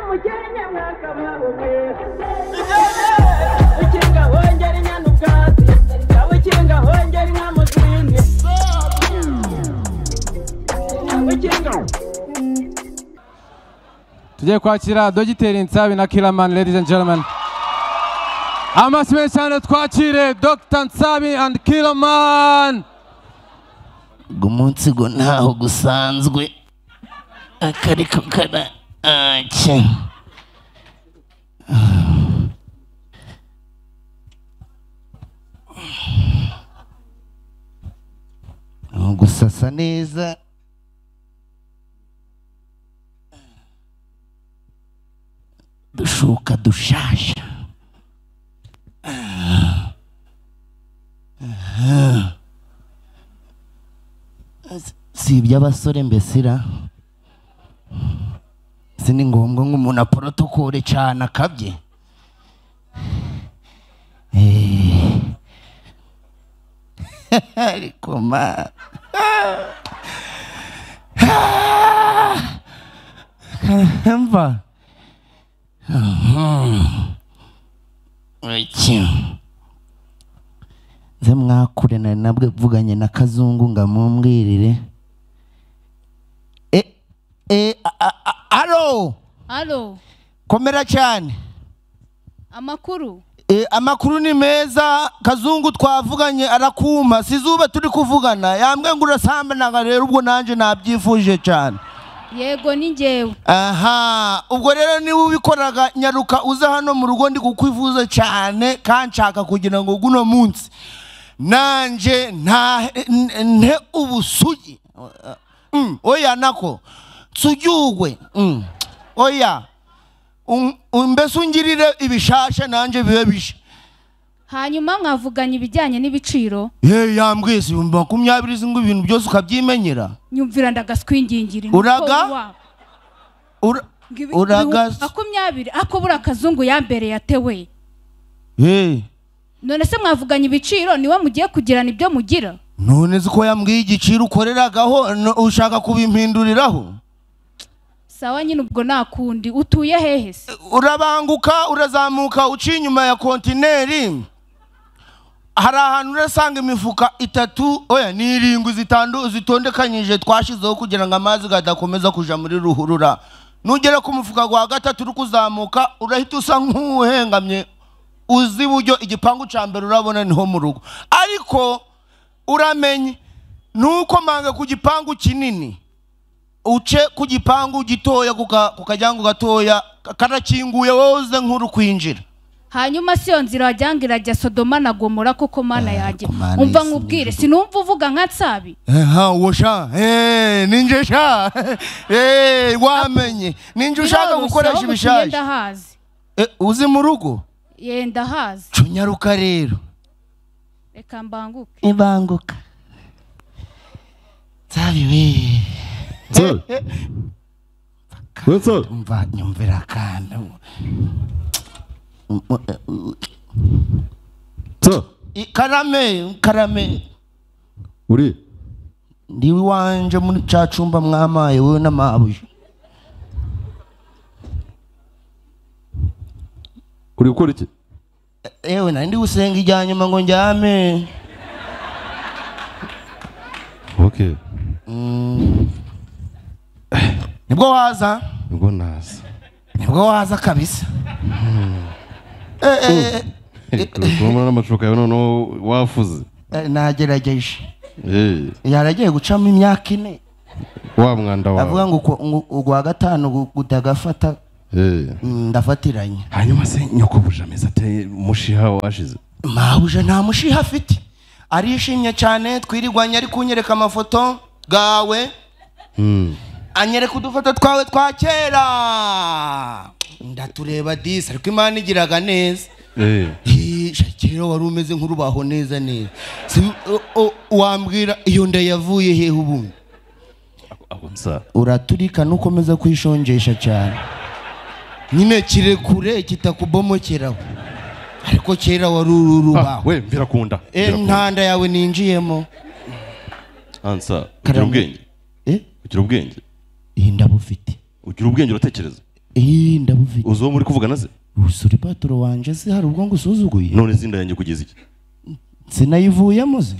Umukenye mwakabaho ukinga hongera inyana ubwatsi ukinga hongera inka mu zindi ukinga. Tugiye kwakira Dogiteri Nsabi na Killaman, ladies and gentlemen. Amashyi menshi cyane twakire Dr. Nsabi and Killaman. Umunsi go ntaho gusanzwe akariko kara ace. Gusasa neza dushuka dushasha. Si iby'abasore mbesira si ni ngombwa ngo umuntu aporotokore cyane akabye. Ariko ma mva nze mwakure nari nabwo vuganye na Kazungu ngo amumbwirire. Alo. Alo. Komera cyane. Amakuru. Amakuru ni meza. Kazungu twavuganye arakuma sizuba turi kuvugana yambwe ngo urasambanaga rero ubwo nanje nabyifuje cyane. Yego ni njewe. Aha, ubwo rero niba ubikoraga nyaruka uza hano mu rugo ndi kukwifuza cyane kanshaka kugira ngo guno munsi nanje nte ubusugi. Oya nako tsujugwe. Oya mbese ungirire ibishasha nanje bibe bishe. Hanyuma mwavuganye ibijyanye n'ibiciro. Ye yambwiye 20 singo ibintu byose ukabyimenyera. Nyumvira ndagaswingingira. Uraga uraga 20 ako bura Kazungu yambere yatewe. None se mwavuganye ibiciro niwe mugiye kugirana ibyo mugira? None se ko yambwiye igiciro ukoreragaho ushaka kubimpinduriraho? Sawa nyine ubwo nakundi. Utuye hehe se? Urabanguka urazamuka uci inyuma ya kontineri. Hari ahantu urasanga imifuka 3 oya ni 7 zitandu zitondekanyije twashizeho kugira ngo amazi gadakomeza kuja muri ruhurura. Nugera ku mufuka gwa gatatu uri kuzamuka urahita usa nk'uhengamye uzi buryo igipangu ca mbere urabona niho mu rugo. Ariko uramenye nuko manga ku gipangu kinini uce ku gipangu gitoya kukajyango gatoya karakinguye wowe uze nkuru kwinjira. Hanyuma si yo nzira wajyanga irajya Sodoma na Gomora koko mana yanjye. Umva nkubwire sinumva uvuga nka Nsabi. Aha uwo sha ninje sha wamenye ninje ushaka gukoresha ibishaje. Uzi mu rugo? Yenda hazi. Cunyaruka rero. Reka mbanguke. Ibanguka. Nsabi we. Umva nyumvira kandi. Karame karame. Uri ndi wanje muri ca cumba mwamaye wewe n'amabuye. Uri gukora iki? Ewe nari ndi gusenga ijyanyuma ngo njyame. Okay. Nibwo waza? Nibwo naza. Nibwo waza kabisa. Kurumana n'amashuka yawe noneho wafuze. Nagerageje. Yaragiye gucamo imyaka 4. Wa mwanda wawe. Avuga ngo ugwa gatanu gutagafata. Ndafatiranye. Hanyuma se nyokobuja ameze ate mushiha washize? Mabuja nta mushiha afite. Arishimye cyane twirirwanye ari kunyereka amafoto gawe. Anyereka udufoto twawe twa kera. Ndatureba disi ariko Imana igiraga neza. Kera wari umeze nk'urubaho neza neza. Wambwira iyo nda yavuye hehe ubundi? Uraturika nukomeza kwishonjesha cyane. Nyine kirekure kitakubomokeraho. Ariko kera wari urubaho. We mvirakunda. Ntanda yawe ninjiyemo. Ansa, ugira ubwenge. Ugira ubwenge. Iyi ndabufite. Ugira ubwenge uratekereza. Ndabufite. Uzi uwo muri kuvugana se? Usuri patro wanje se hari ubwo ngusuzuguye? None zinda yanjye kugeza iki? Sinayivuyemo se.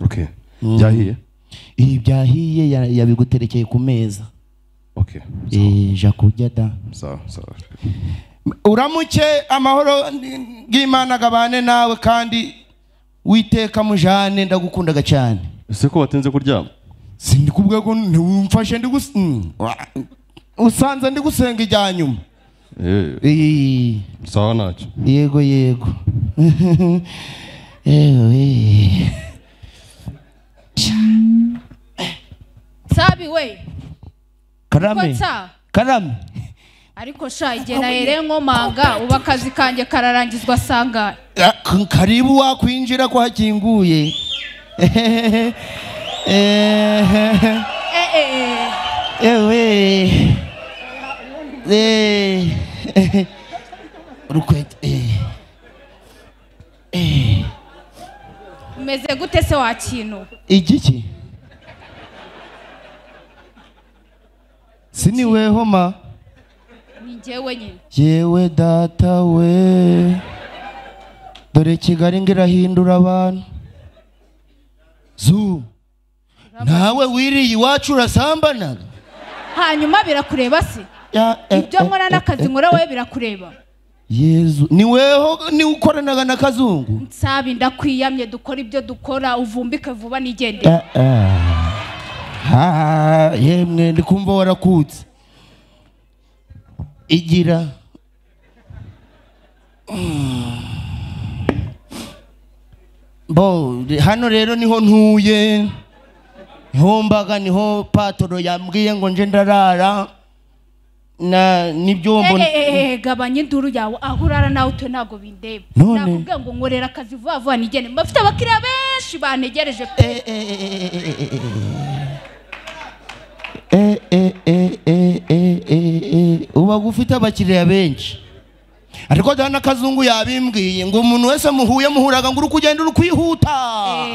Okay. Byahiye? Byahiye yabiguterekeye ku meza. Okay. Ja kurya da. Sawa sawa. Uramuke amahoro y'Imana gabane nawe kandi witeka mujane ndagukundaga cyane. Ese ko watinze kuryama? Sindikubwiye ko ntiwumfashe ndi usanze ndi gusenga ijya nyuma. Sawa nacyo. Yego yego. Sabi we. Karame. Karame. Ariko sha igihe nahereye nkomanga uba akazi kanjye kararangizwa sanga. Karibu wakwinjira ko hakinguye. Ewe. Rukwete. Umeze gute se wa kintu? Igiki? Siniweho ma. Ni njyewe nyine. Yewe data we. Dore Kigali ngirahindura abantu. Zu. Nawe wiriye iwacu urasambanaga. Hanyuma birakureba se? Ibyo nkora n'akazi nkora wowe birakureba. Yezu, ni weho ni ukoranaga na Kazungu? Nsabi ndakwiyamye dukora ibyo dukora uvumbike vuba nigende. Yemwe ndikumva warakutse. Igira. Bo hano rero niho ntuye. Niho mbaga niho patoro yambwiye ngo nje ndarara. Na nibyo mbona. Gabanya induru yawe aho urara nawe utwe ntago bindeba. Nakubwiye ngo nkorera akazi vuba vuba nigende. Mbafite abakiriya benshi bantegereje pe. Uba gufite abakiriya benshi. Ariko dana Kazungu yabimbwiye ngo umuntu wese muhuye muhuraga ngo uri kugenda uri kwihuta.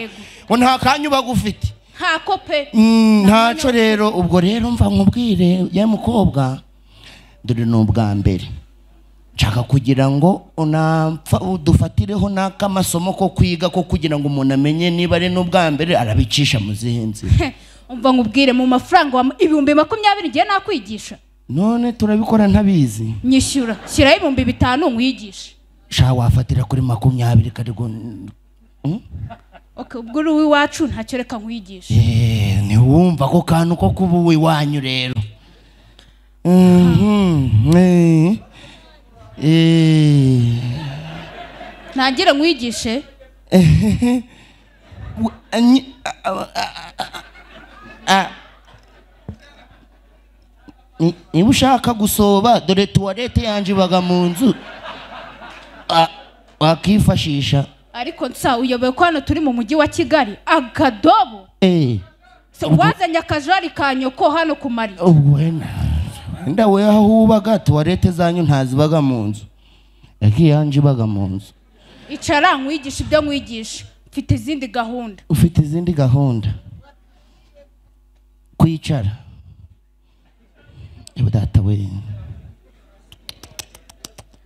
Ngo nta kanyu bagufite. Ntako pe. Ntaco rero ubwo rero mva nkubwire ya mukobwa. Dore ni ubwa mbere nshaka kugira ngo unapfa udufatireho n'akamasomo ko kwiga ko kugira ngo umuntu amenye niba ari n'ubwa mbere arabicisha mu zihe nzira. Umva nkubwire mu mafaranga 20,000 ngiye nakwigisha. None turabikora ntabizi. Nyishyura shyiraho 5,000 nkwigishe. Sha wafatira kuri 20 karigo. Okay, ubwo uri iwacu ntacyo reka nkwigishe. Ntiwumva ko kantu ko kuba uwiwanyu rero. Ntangire nkwigishe. Niba ushaka gusoba dore tuwarete yanje ibaga mu nzu wakifashisha. Ariko nsa uyobewe ko hano turi mu mujyi wa Kigali akadobo. Wazanye akajari ka nyoko hano kumari. Wenda we aho ubaga tuwarete zanyu ntazibaga mu nzu. Yakiyanje ibaga mu nzu. Icara nkwigisha ibyo nkwigisha. Mfite izindi gahunda. Ufite izindi gahunda. Kwicara. Data we.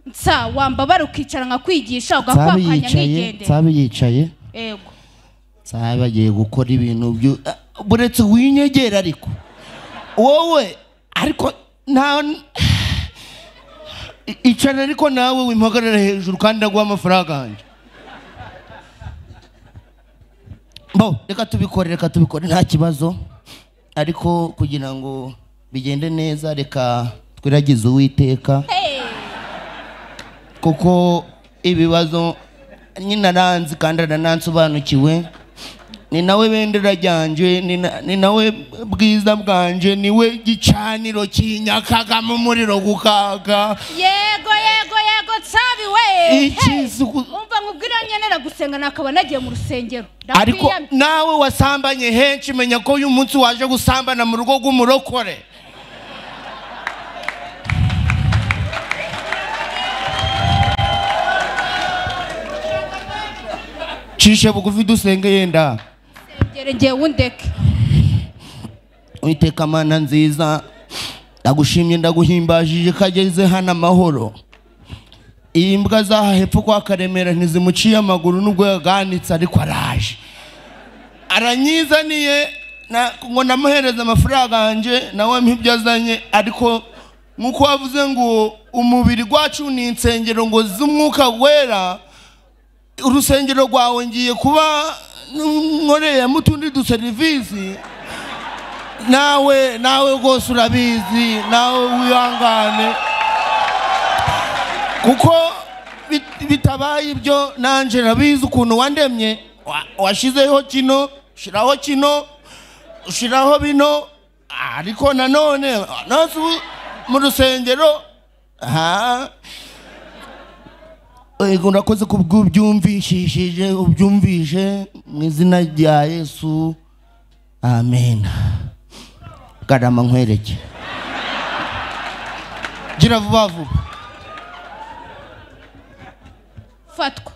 Nsa wambabara ukicara nkakwigisha ugakwakanya nkigende. Nsabi yicaye. Yego. Nsabi agiye gukora ibintu byo buretse winyegera ariko. Wowe ariko nta icara ariko nawe wimpagarara hejuru kandi ndaguha amafaranga yanjye. Bo reka tubikore nta kibazo ariko kugira ngo bigende neza reka twiragize Uwiteka. Kuko ibibazo nyina aranzi kandi aranansobanukiwe. Ni nawe bendera ryanje, ni nawe bwiza bwanje, niwe gicaniro kinyakaga mu muriro gukaka. Yego yego yego Nsabi we. Umva nkubwira nyenera gusenga nakaba nagiye mu rusengero. Ariko nawe wasambanye henshi menya ko uyu munsi waje gusambana mu rugo rw'umurokore. Cishe bugufi dusenge yenda. Sengere ngiye wundeke. Uwiteka Mana nziza Ndagushimye, ndaguhimbajije kageze hano amahoro. Iyi mbwa zaha hepfo kwa Karemera ntizimuciye amaguru nubwo yaganitse, ariko araje aranyizaniye ngo ndamuhereza amafaranga yanjye nawe mpibyo azanye. Ariko nk'uko wavuze ngo umubiri gwacu ni insengero ngo z'umwuka wera, urusengero rwawe ngiye kuba nkoreyemo utundi duserivisi, nawe rwose urabizi, nawe wihangane kuko bitabaye ibyo nanje nabizi ukuntu wandemye, washizeho kino, ushiraho kino, ushiraho bino, ariko nanone mu rusengero ego urakoze kubw'ubyumvishije, ubyumvije mu izina rya Yesu, amen. Garama nkwereke, gira vuba vuba. Fatwa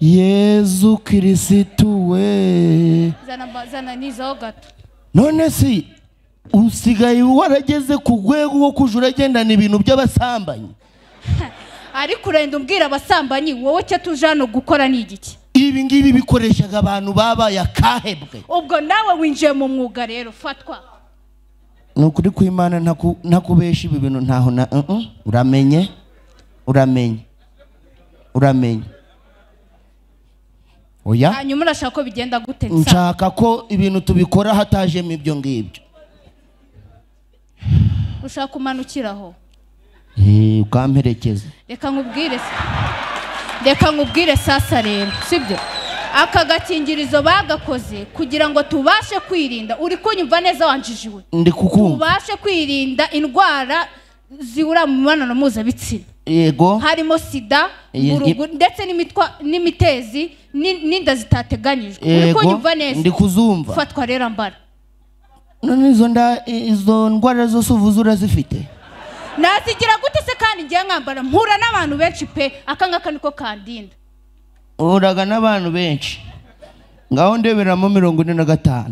Yezu Kirisitu we. Zana nizaho gato. None si usigaye warageze ku rwego rwo kuja uragendana ibintu by'abasambanyi? Ariko urenda umbwira abasambanyi, wowe cyo tuje hano gukora ni igiki? Ibi ngibi bikoreshaga abantu babaye akahebwe. Ubwo nawe winjiye mu mwuga rero, fatwa. Ni ukuri kw'Imana ntakubesha ibi bintu ntaho na uramenye, uramenye, uramenye. Oya. Hanyuma urashaka ko bigenda gute? Nshaka ko ibintu tubikora hatajemo ibyo ngibyo. Ushaka kumanukiraho? Ukamperekeza. Reka nkubwire, reka nkubwire sasa rero, sibyo? Aka gakingirizo bagakoze kugira ngo tubashe kwirinda. Uri kunyumva neza wanjijiwe? Ndi kukumva. Tubashe kwirinda indwara zibura mu mibonano mpuzabitsina. Yego. Harimo sida, urugu ndetse n'imitwa n'imitezi n'inda zitateganyijwe. Uri kunyumva neza? Ndi kuzumva. Fatwa rero ambara. None izo ndwara zose uvuze urazifite? Nazigira gute se kandi ngiye nkambara mpura n'abantu benshi pe, aka ngaka niko kandinda. Uraga n'abantu benshi. Ngaho ndeberamo 45.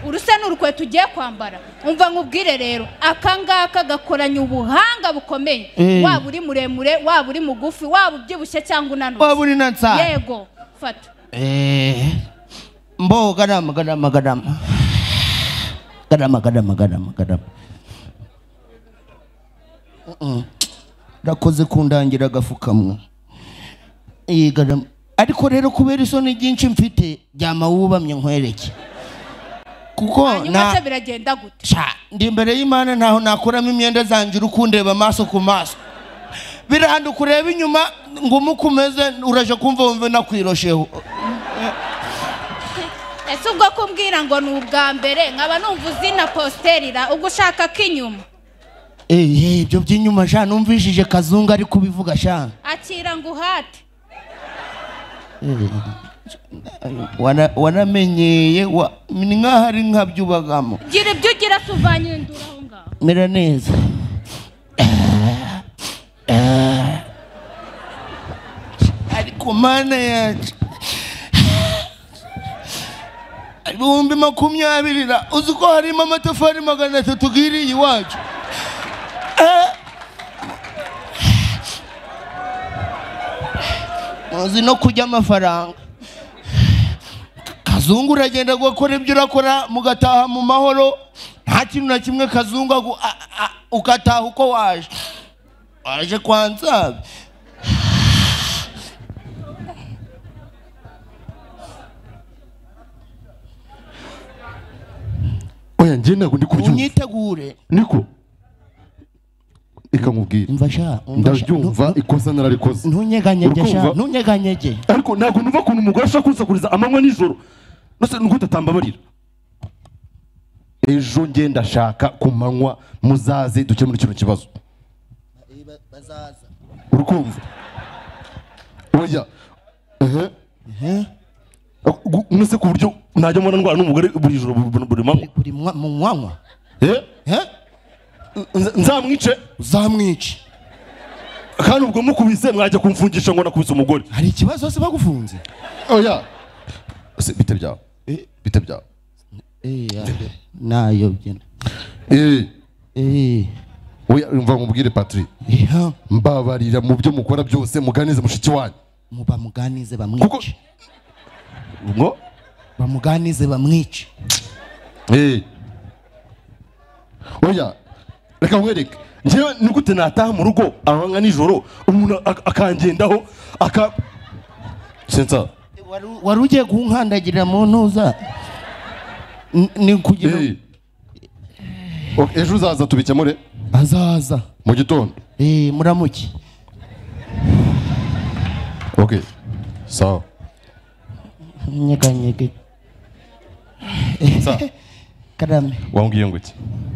Urusa n'urukweto ugiye kwambara. Umva nkubwire rero, aka ngaka gakoranye ubuhanga bukomeye. Waba uri muremure, waba uri mugufi, waba ubyibushye cyangwa unanutse. Waba uri nansa. Yego, fata. Mbo garama garama garama. Garama garama garama garama. Rakoze kundangira agafukamwa. Garama. Ariko rero kubera isoni ryinshi mfite, ryama wubamye nkwereke. Kuko na biragenda gute? Sha, ndi imbere y'Imana ntaho nakuramo imyenda zanje urukundeba amaso ku maso. Birahanda kureba inyuma ngo umukumeze uraje kumva wumve nakwirosheho. Ese ubwo kumbwira ngo ni ubwa mbere nkaba numva uzina posterira ubwo ushaka kinyuma? Ibyo by'inyuma sha numvishije Kazungu ari kubivuga sha. Akira ngo uhate. Waramenyeye ni nkaho ari nkabyubagamo. Gira ibyo ugira suvanye indura aho ngaho. Mera neza. Ariko Mana yacu 20,000 uzi ko harimo amatafari 300 giriye iwacu. Muzi no kurya amafaranga. Kazungu uragenda gukora ibyo urakora mugataha mu mahoro, nta kintu na kimwe Kazungu ukataha uko waje. Waje kwa Nsabi. Oya njye ntabwo ndi kubyumva. Unyitegure. Niko. Reka nkubwire. Umva sha, ndabyumva ikosa nararikoze. Ntunyeganyege sha, ntunyeganyege. Ariko ntabwo numva ukuntu umugore ashaka kunsakuriza amanywa nijoro. Nose nuko utatambabarira. Ejo nge ndashaka ku manywa muzaze dukemure kino kibazo. Bazaza. Urukumva? Oya. Nose ku buryo najya mbona ndwara n'umugore buri joro buri manywa. Buri manywa. Nzamwice. Uzamwice. Kandi ubwo mukubise mwajya kumfungisha ngo nakubise umugore. Hari ikibazo se bagufunze? Oya. Se bite byawe? Bite byawe? Nayobye. Oya, umva nkubwire Patrick, mbabarira mu byo mukora byose muganize mushiki wanyu. Mubamuganize bamwice. Ngo bamuganize bamwice. Oya, reka nkwereke. Njyewe ni gute nataha mu rugo amanywa nijoro umuntu akangendaho aka sensa. Wari ugiye kunkandagira mu ntuza ni kugira. Ejo uzaza tubikemure. Azaza mu gitondo. Muramuke. Okay, sawa. Nyeganyege. Sa. Karame. Wambwiye ngo iki?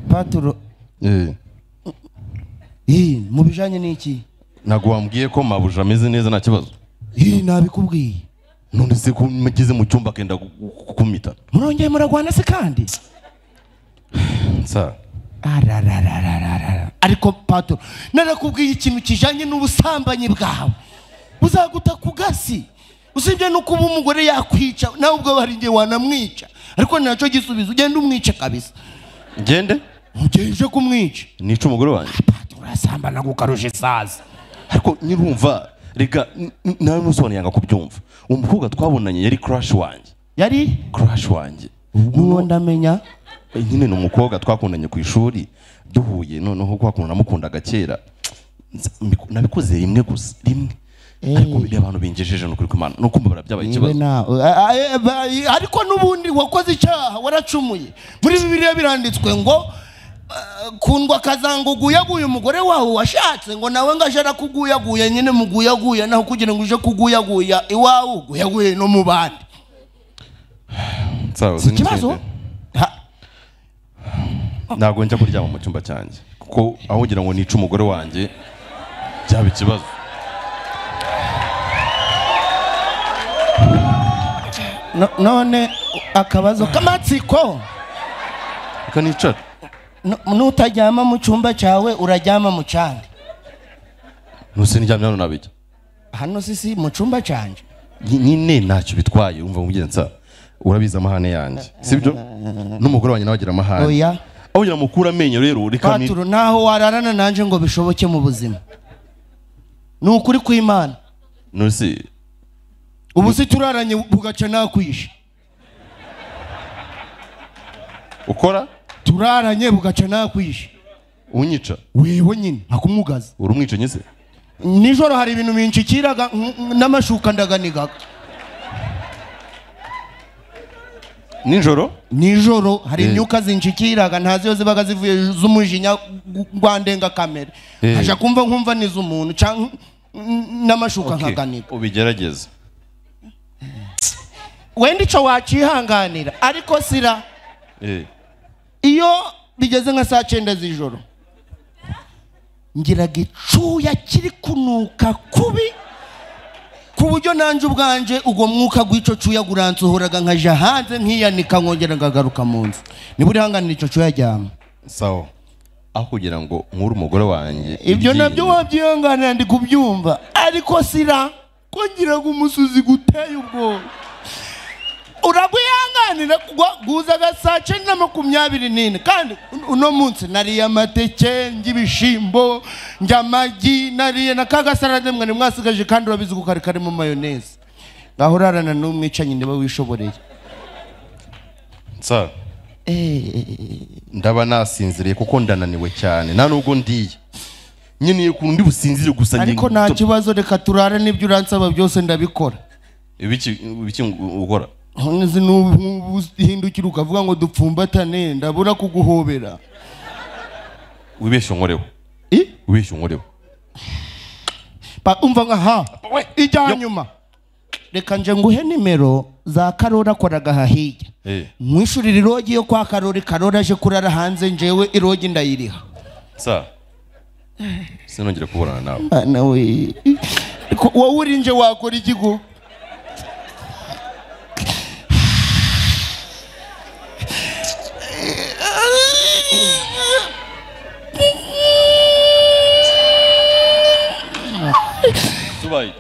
Paturo. Mu bijanye n'iki? Ntabwo wambwiye ko mabuja ameze neza nta kibazo. Nabikubwiye. None se ko mugeze mu cyumba akenda kukumita? Murongeye muragwana se kandi? Sa. Arararararara. Ariko Paturo, narakubwiye ikintu kijanye n'ubusambanyi bwawe. Uzaguta ku gasi. Usibye no kuba umugore yakwica, nawe ubwo bari nge wanamwica. Ariko nacyo gisubizo, ugende umwice kabisa. Ngende? Ugeje kumwica. Nica umugore wanjye. Paturo urasambana gukaruje isaza. Ariko nyirumva reka nawe musobanura yanga kubyumva. Umukobwa twabonanye yari crush wanjye. Yari crush wanjye. Ubwo ndamenya nyine ni umukobwa twakundanye ku ishuri duhuye, noneho kwakunda namukundaga kera. Nabikoze rimwe gusa, rimwe. Ariko biri abantu bingejeje no kuri kumana no kumva barabyabaye ikibazo. Ariko nubundi wakoze icyaha waracumuye. Muri Bibiliya biranditswe ngo kundwa kazanguguyaguye umugore wawe washatse, ngo nawe ngaje arakuguyaguye nyine muguyaguya, naho kugira ngo uje kuguyaguya iwawe uguyaguye no mu bandi. Sawa, ikibazo ntabwo njya kuryama mu cyumba cyanjye kuko aho ugira ngo nice umugore wanjye byaba ikibazo. None akabazo k'amatsiko. Reka nicara. Nutaryama mu cyumba cyawe uraryama mu cyandi. Nuse ndyamye hano nabijya. Hano sisi mu cyumba cyanjye. Nyine ntacyo bitwaye, urumva mugenza. Urabiza amahane yanjye, sibyo? N'umugore wanjye nawe agira amahane. Oya. Aho ugira mukura amenyo rero reka ni Paturo, naho wararana nanje ngo bishoboke mu buzima. Ni ukuri kw'Imana. Nuse ubu se turaranye bugaca nakwisha. Ukora? Turaranye bugaca nakwisha. Unyica? Wewe nyine ntakumugaza. Uri umwicanyi se? Nijoro hari ibintu binshikiraga n'amashuka ndaganigaga. Nijoro? Nijoro hari imyuka zinshikiraga ntazi yo zibaga zivuye z'umujinya gwandenga kamere. Aje kumva nkumva niza umuntu canke n'amashuka nkaganiga. Ubigerageza. Wenda ico wacihanganira ariko sira. Iyo bigeze nka saa 9 z'ijoro ngiraga icuya kiri kunuka kubi ku buryo nanje ubwanje ubwo mwuka gw'ico cuya guransohoraga nkaja hanze nkiyanika nkongera ngagaruka mu nzu. Niba urihanganira ico cuya ryama. Sawa. Aho kugira ngo nkure umugore wanjye ibyo nabyo wabyihanganira ndi kubyumva, ariko sira ko ngiraga umusuzi guteye ubwoba. Uragwihanganira guzaga saa 9:24 kandi uno munsi nariye amateke ngibishimbo njamagi nariye na kagasarade mwari mwasigaje kandi urabizi ko kari karimo mayonnaise. Ngaho urarana n'umwicanyi niba wishoboreye. Nsa ndaba nasinziriye kuko ndananiwe cyane nta nubwo ndiye nyine kundi businzire gusa. Ariko nta kibazo, reka turare n'ibyo uransaba byose ndabikora. Ibiki ukora? Nzi n'ubuhindukira ukavuga ngo dupfumbatane ndabura kuguhobera. Wibeshye unkoreho. Wibeshye unkoreho. Umva nka ha ijya nyuma. Reka nje nguhe nimero za Karori akoraga hahirya. Mwishurira irogi yo kwa Karori, Karori aje kurara hanze njewe irogi ndayiriha. Sa sinongera kuburana nawe. Mwana we, wowe uri nje wakora ikigo? Ubaye.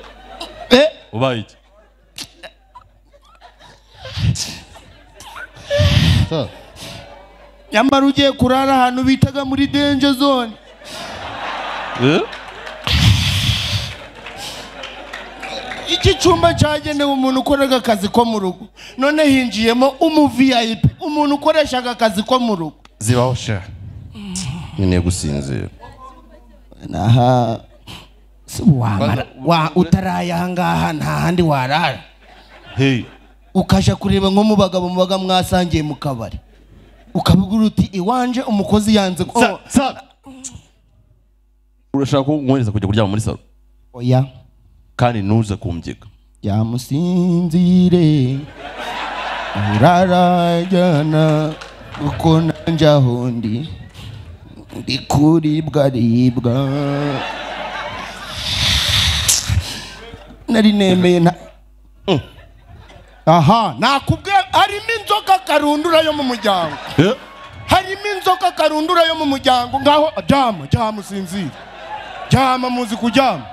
Ubaye. Nyamara ugiye kurara ahantu bitaga muri danger zone. Iki cyumba cyagenewe umuntu ukoraga akazi ko mu rugo, none hinjiyemo umu VIP, umuntu ukoreshaga akazi ko mu rugo. Zibaho sha, nkeneye gusinzira. Naha wamara wa utaraye ahangaha nta handi warara. Hey, ukaja kureba nko mu bagabo mubaga mwasangiye mu kabari, ukabugura uti iwanje umukozi yanze ko. Urashaka ko nkohereza kujya kuryama muri salo? Oya. Kandi ntuze kumbyika. Yamusinzire urarajyana uko nanje aho ndi ndi kuribwa ribwa. Nari nemeye nta. Aha, nakubwiye harimo inzoka karundura yo mu muryango. Harimo inzoka karundura yo mu muryango. Ngaho jama, jama usinzire. Jama muzi kujyama.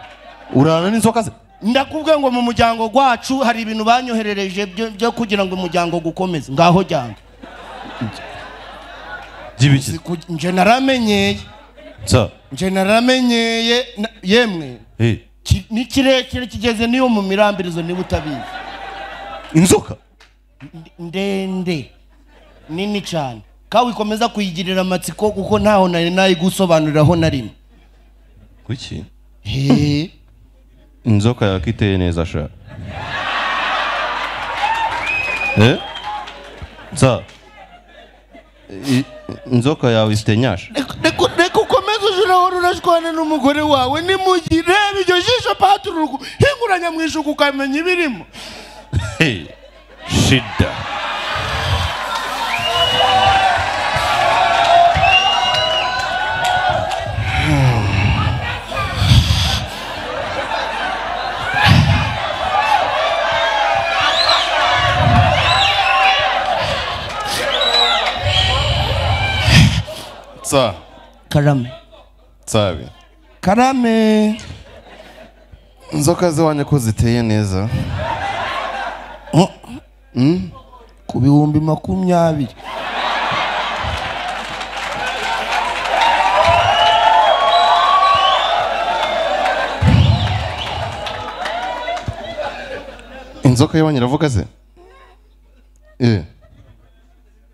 Urana n'inzoka se? Ndakubwiye ngo mu muryango gwacu hari ibintu banyoherereje byo kugira ngo umuryango gukomeze. Ngaho jyanga. Jibiki. Nje naramenyeye. Sa. Nje naramenyeye yemwe. Eh. Ni kirekire kigeze niyo mu mirambirizo niba utabizi. Inzoka ndende nini cyane. Kawe ikomeza kuyigirira amatsiko kuko ntaho nari nayigusobanuriraho na rimwe. Kuki? Inzoka yakiteye neza sha. Sa. Inzoka yawe itenyasha. Reka ukomeze ujura urashwana n'umugore wawe nimugirebe iryo jisho paturuku hinguranya mwishuku ukamenya ibirimo. Hey, shida. Sa. Karame. Sabi. Karame. Inzoka ziwanye ko ziteye neza. Ku 20,000. Inzoka yabanye iravuga se?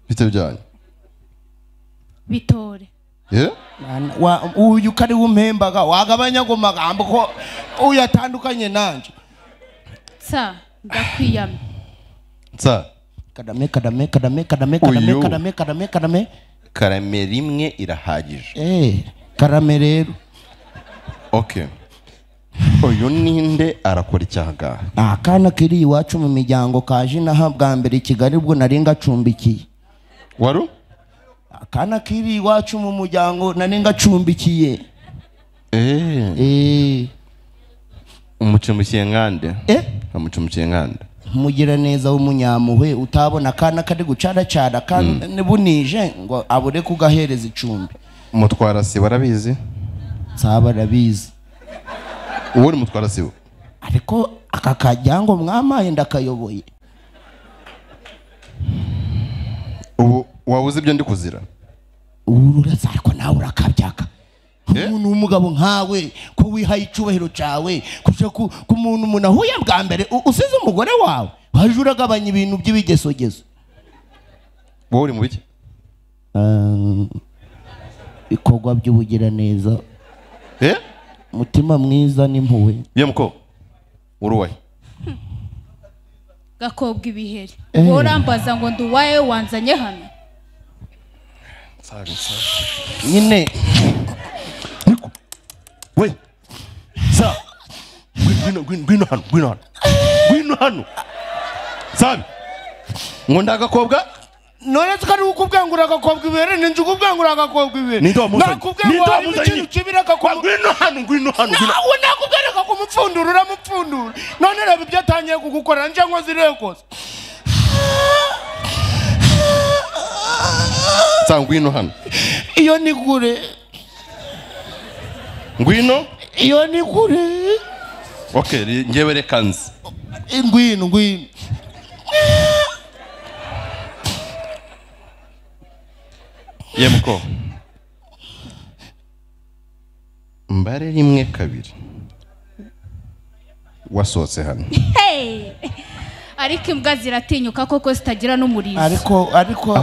Bite byanyu? Bitore. Uyu kari umpembaga wagabanya ngo magambo ko uyatandukanye nanje. Tsa, ndakwiyamye. Tsa. Kadame kadame kadame kadame kadame kadame kadame kadame. Karame rimwe irahagije. Karame rero. Okay. Uyu ninde arakora icyaha? Akana kiri iwacu mu miryango kaje naha bwa mbere Kigali ubwo nari ngacumbikiye. Waru? Akana kiri iwacu mu muryango nari ngacumbikiye. Umucumbikiye nkande? Amucumbikiye nkande. Mugira neza w'umunyamuhwe utabona akana kari gucaracara kandi bunije ngo abure kugahereza icumbi. Mutwara sibo arabizi? Nsaba arabizi. Uwo ni mutwara sibo. Ariko aka kajyango mwamaye ndakayoboye. Ubu wabuze ibyo ndi kuzira? Ururaza ariko nawe urakabyaka. Umuntu w'umugabo nkawe ko wihaye icubahiro cawe kuja ku muntu umuntu ahuye bwa mbere usize umugore wawe waje uragabanya ibintu by'ibigesogezo. Wowe uri mu biki? Ibikorwa by'ubugira neza. Mutima mwiza n'impuhwe. Ye muko uruwaye gakobwa ibiheri. Worambaza ngo nduwaye wanzanye hano. Nyine we sa ngwino hano ngwino hano ngwino hano sabi ngo ndagakobwa. None tukari ukubwangura agakobwa ibere ninje ukubwangura agakobwa ibere. Nakubwiye ngo harimo ikintu kibiraka ko ngwino hano ngwino hano. Nawe nakubwereka kumupfundura uramupfundura. None reba ibyo atangiye kugukora nje ngo zirekose. Sa ngwino hano. Iyo ni kure. Ngwino? Iyo ni kure. Okay, ngewe reka nzi. Ngwino ngwino. Yemuko mbare 1 2 wasohotse hano. Ariko imbwa ziratinyuka koko zitagira n'umurizo. Ariko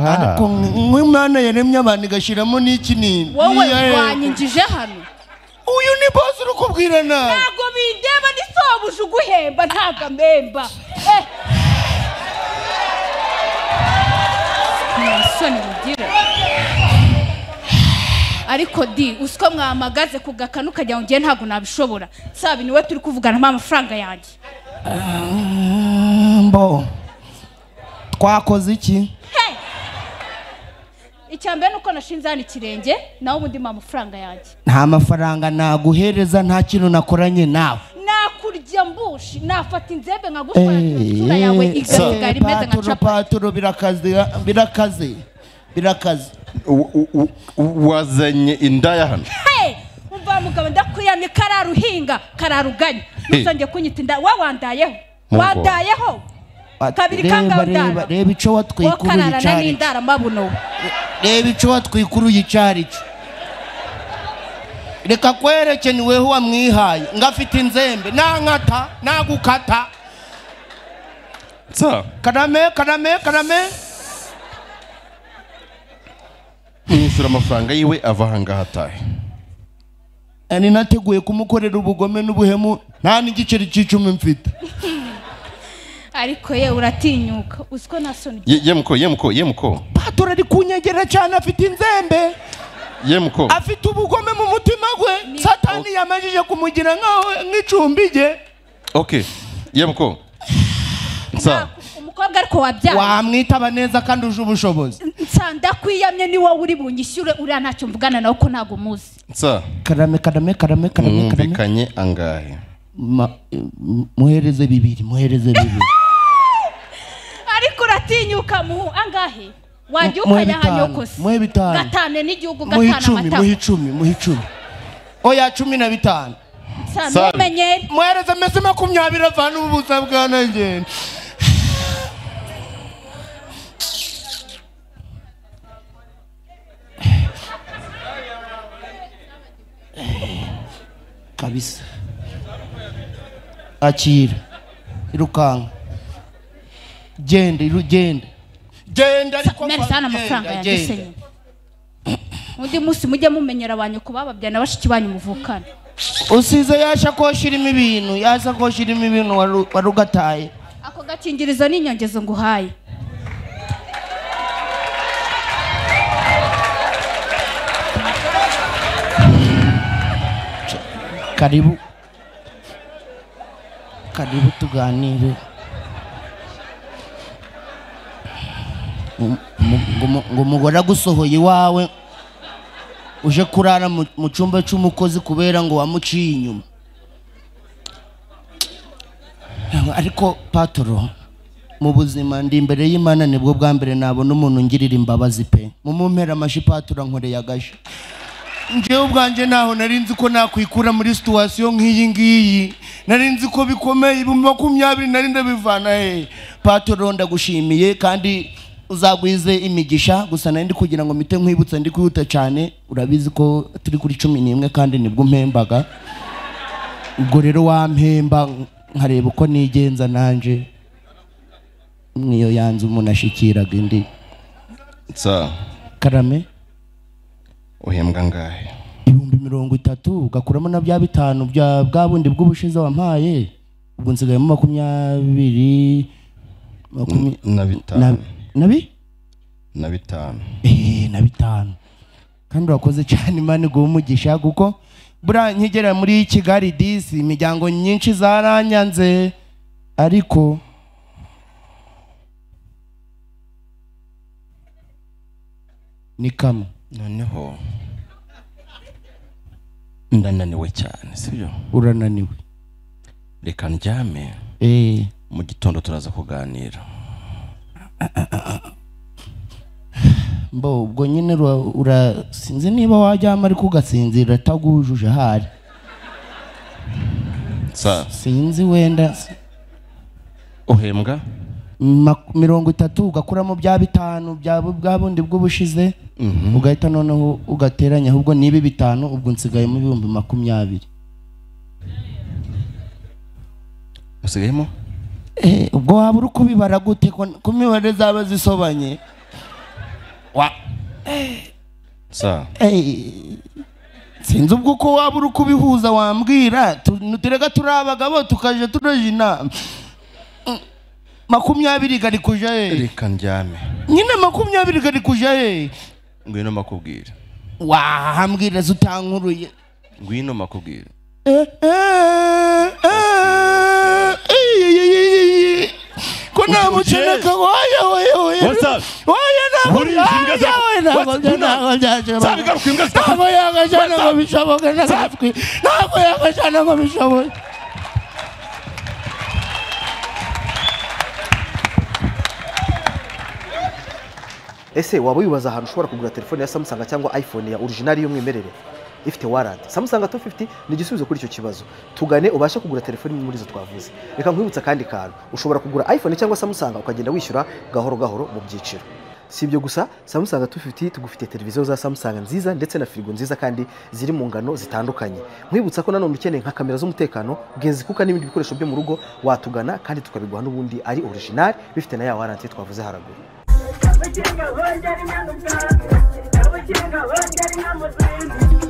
nk'Imana yaremye abantu igashiramo n'iki nini. Wowe wanyinjije hano. Uyu ni boss uri kubwira nabi. Ntago bindeba ni sobuje uguhemba ntago amemba. Soni mugira. Ariko di usiko mwamagaze kugakanu kajya ngiye ntago nabishobora. Sabi niwe turi kuvugana mpa amafaranga yanjye. Mbo twakoze iki? Icyambere nuko nashinze hano ikirenge nawe ubundi mpa amafaranga yanjye. Nta mafaranga naguhereza nta kintu nakoranye nawe. Nakurya mbushi nafata inzembe nkagushora isura yawe igasigara imeze nka capati. Paturo birakaze birakaze birakaze. Wazanye indaya hano. Umva mugabo ndakuyamye kararuhinga kararuganya. Nuzongeye kunyita inda wawandayeho. Wandayeho. Kabiri kanga ndara. Reba ico watwikuruye icari. N'indara mabuno. Reba ico watwikuruye icari. Reka kwereke ni weho wamwihaye ngafite inzembe nankata nagukata. Sa. Karame karame karame. Mwishyura amafaranga yiwe ava ahangaha atahe. Ani nateguye kumukorera ubugome n'ubuhemu nta n'igiceri c'icumi mfite. Ariko ye uratinyuka uziko nasoni. Yemuko yemuko yemuko. Patura ari kunyegera cyane afite inzembe. Yemuko afite ubugome mu mutima gwe. Satani yamajije kumugira nkaho nk'icumbi rye. Okay. Yemuko. Nsa. Umukobwa ariko wabyaye. Wamwitaba neza kandi uje ubushobozi. Nsa ndakwiyamye ni wowe uri bunyishyure uriya ntacyo mvugana nawe ko ntago muzi. Nsa. Karame karame karame karame karame. Mwumvikanye angahe? Muhereze bibiri, muhereze bibiri. Ariko uratinyuka muhu angahe? Wajya ukajya hanyokose. Muhe bitanu. Gatane n'igihugu gatana amata. Muhe 10, muhe 10. Oya 15. Nsa numenyere. Muhereze mese 20 avana ubusa bwana ngende. Kabisa. Akira. Irukanka. Genda irugenda. Genda ariko mereza amafaranga yanjye se. Undi munsi mujye mumenyera abanyu kubababya na bashiki banyu muvukana. Usize yashakoshi irimo ibintu, yashakoshi irimo ibintu warugataye. Ako gakingirizo n'inyongezo nguhaye. Karibu. Karibu tuganire. Ngo umugore agusohoye iwawe uje kurara mu cyumba cy'umukozi kubera ngo wamuciye inyuma. Ariko patro mu buzima ndi imbere y'Imana nibwo bwa mbere nabona umuntu ngirira imbabazi pe. Mumumpera amashi patro nkoreye agasha. Njyewe ubwanje naho nari nzi ko nakwikura muri situation nk'iyi ngiyi. Nari nzi ko bikomeye 20 nari ndabivana he. Patro ndagushimiye kandi uzagwize imigisha gusa nari ndi kugira ngo mite nkwibutsa ndi kwihuta cyane. Urabizi ko turi kuri 11 kandi nibwo mpembaga. Ubwo rero wampemba nkareba uko nigenza nanje mwiyo yanze umuntu ashikiraga indi. Nsa. Karame. Uhembwa ngahe? 30,000 ugakuramo na bya 5 bya bwa bundi bw'ubushize wampaye. Ubwo nsigayemo 25 nabi? Na 5. Na 5. Kandi urakoze cyane Imana iguhe umugisha kuko bura nkigera muri Kigali disi imiryango nyinshi zaranyanze ariko ni kamwe. Noneho ndananiwe cyane sibyo? Urananiwe. Reka ndyame. Mu gitondo turaza kuganira. Mbo ubwo nyine ura sinzi niba wajyama ariko ugasinzira atagujuje hari. Sa. Sinzi wenda. Uhembwa? 30 ugakuramo bya 5 bya bwa bundi bw'ubushize, ugahita noneho ugateranya, ahubwo nibi 5 ubwo nsigayemo 20,000. Usigayemo? Ubwo waba uri kubibara gute ko imibare zaba zisobanye? Wa sa sinzi ubwo ko waba uri kubihuza wambwira. Turega turi abagabo tukaje turaje inama. 20 gari kuja he? Reka ndyame. Nyine 20 gari kuja he? Ngwino makubwira. Wahambwira zutankuruye. Ngwino makubwira. Ko nta muceneka oya oya oya. Oya ntabwo ntabwo yagashana ngo bishoboke ntabwo yagashana ngo bishoboke. Ese waba wibaza ahantu ushobora kugura telefone ya Samsung cyangwa iPhone ya original y'umwimerere ifite warranty? Samsung 250 ni igisubizo kuri icyo kibazo. Tugane ubashe kugura telefone muri izo twavuze. Reka nkwibutsa kandi kantu, ushobora kugura iPhone cyangwa Samsung ukagenda wishyura gahoro gahoro mu byiciro. Si ibyo gusa, Samsung 250 tugufite televiziyo za Samsung nziza ndetse na firigo nziza kandi ziri mu ngano zitandukanye. Nkwibutsa ko nanone ukeneye nka kamera z'umutekano, genzi kuka n'ibindi bikoresho byo mu rugo watugana kandi tukabiguha n'ubundi ari original bifite na ya warranty twavuze haraguru. Abakinga bongera inyamuka, abakinga bongera inyamuzinzi.